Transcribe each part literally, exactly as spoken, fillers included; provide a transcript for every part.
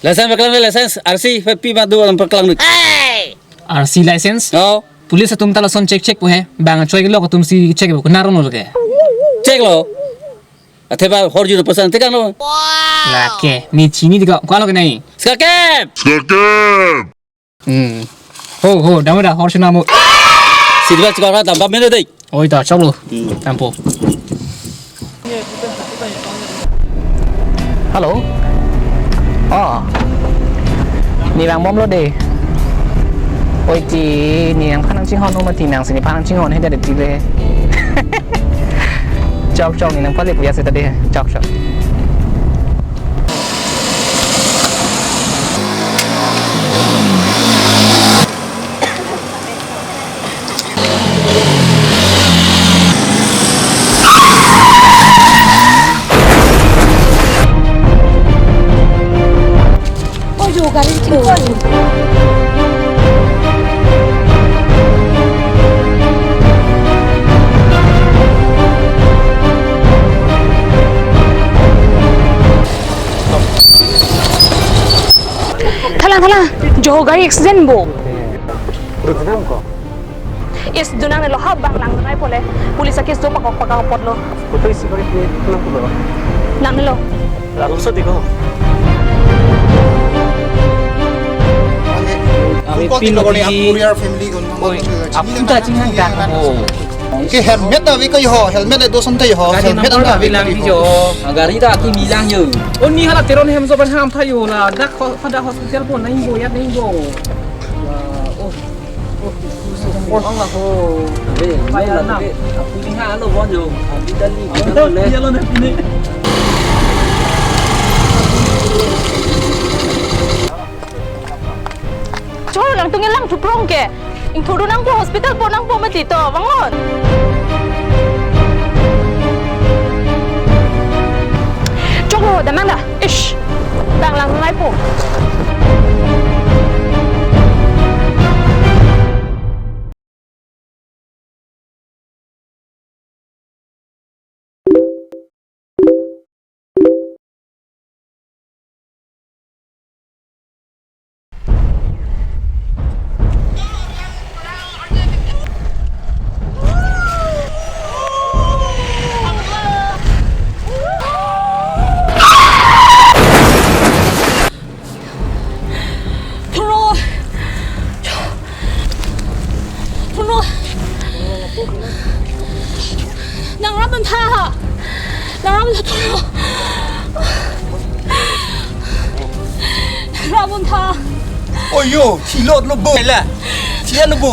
License paklang, license, R C, P ma do paklang. R C license? Oh. Police atum ta lason check check pu he. Bang choi lo atum si check pu naron lo ke. Check lo. Athe ba hor juro pasan tekang lo. Lake, ne chini diko, ko lo ke nai. Skakem. Skakem. Hmm. Ho, ho, dama da, hor sina mo. Silver chikora dam ba mene dei. Oi, ta, chok lo. Hmm. Dampo. Hello. Oh. Ne vang bom lo dei. Oi, ti, ne nangphan nangchinghon o mati, nang si nephan nangchinghon he dei ti le. Chok, chok, ne nangpale puya seta dei. Chok, chok. Ojo, gari kilo. Thalang, thalang. Joho gari accident bo. Is dunang nelo ha bang lang nai pole. Police a case do pakok pakok apot lo. Koto isi gari ni nang pulo. Nang nelo. Lalu sa diko. Ami pin lo ni. Oi, apunta chinghang ta ho. Ke helmet ave ko ho, helmet do son ta ho, helmet anta ave lang jo. Gari ta kimi lang jo. O ne hala Teron Hemso pen ham tha jo la. Dak ho, dak hospital po nai bo ya nai bo. Wah, oh. Oh, Allah ho. Abe, abe, abe. Apu ni ha lo bon jo. Abi dali, abi dali. Iya lo na pini. Chor lang tung lang thuprong ke. Ingthu do nangpo hospital po nangpo mati to, bangon. Chok lo, damang da. Ish. Bang lang nai po. Thuro. Thuro. Nang rap tha. Nang rap tha, Thuro. Rap tha. Oyo, thilot lo bo la. Thia lo bo.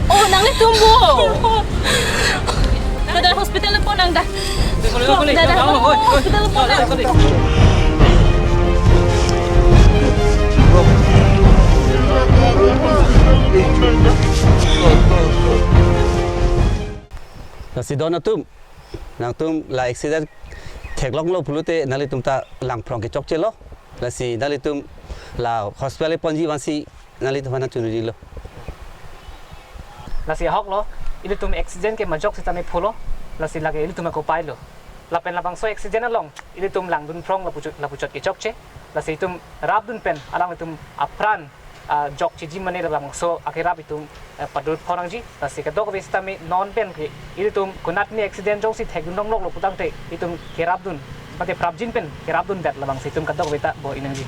Oh, nanglitum bo. Dada, hospital po nang da. Dada, hospital po nang. Lasi don atum, nangtum la accident theklonglo pulote nanglitum ta langphrong ke chokche lo. Lasi nanglitum la hospital ponji vansi nanglitum aphan chunri lo. Lasi ahok lo, ilitum accident ke majok sitame pulo, lasi lake ilitum ako pai lo. Lapen labangso accident along, ilitum langdun phrong lapuchot, lapuchot ke chokche, lasi itum rapdun pen, alanglitum apran, ah, jokchiji mane labangso akerap itum, eh, padut phrong nangji, lasi kadokave sitame non pen ke, ilitum konatne accident jongsi thekdun longloklo putangte, itum kerapdun, mate prapjin pen, kerapdun det labangsi itum kadokave ta bo-i nangji.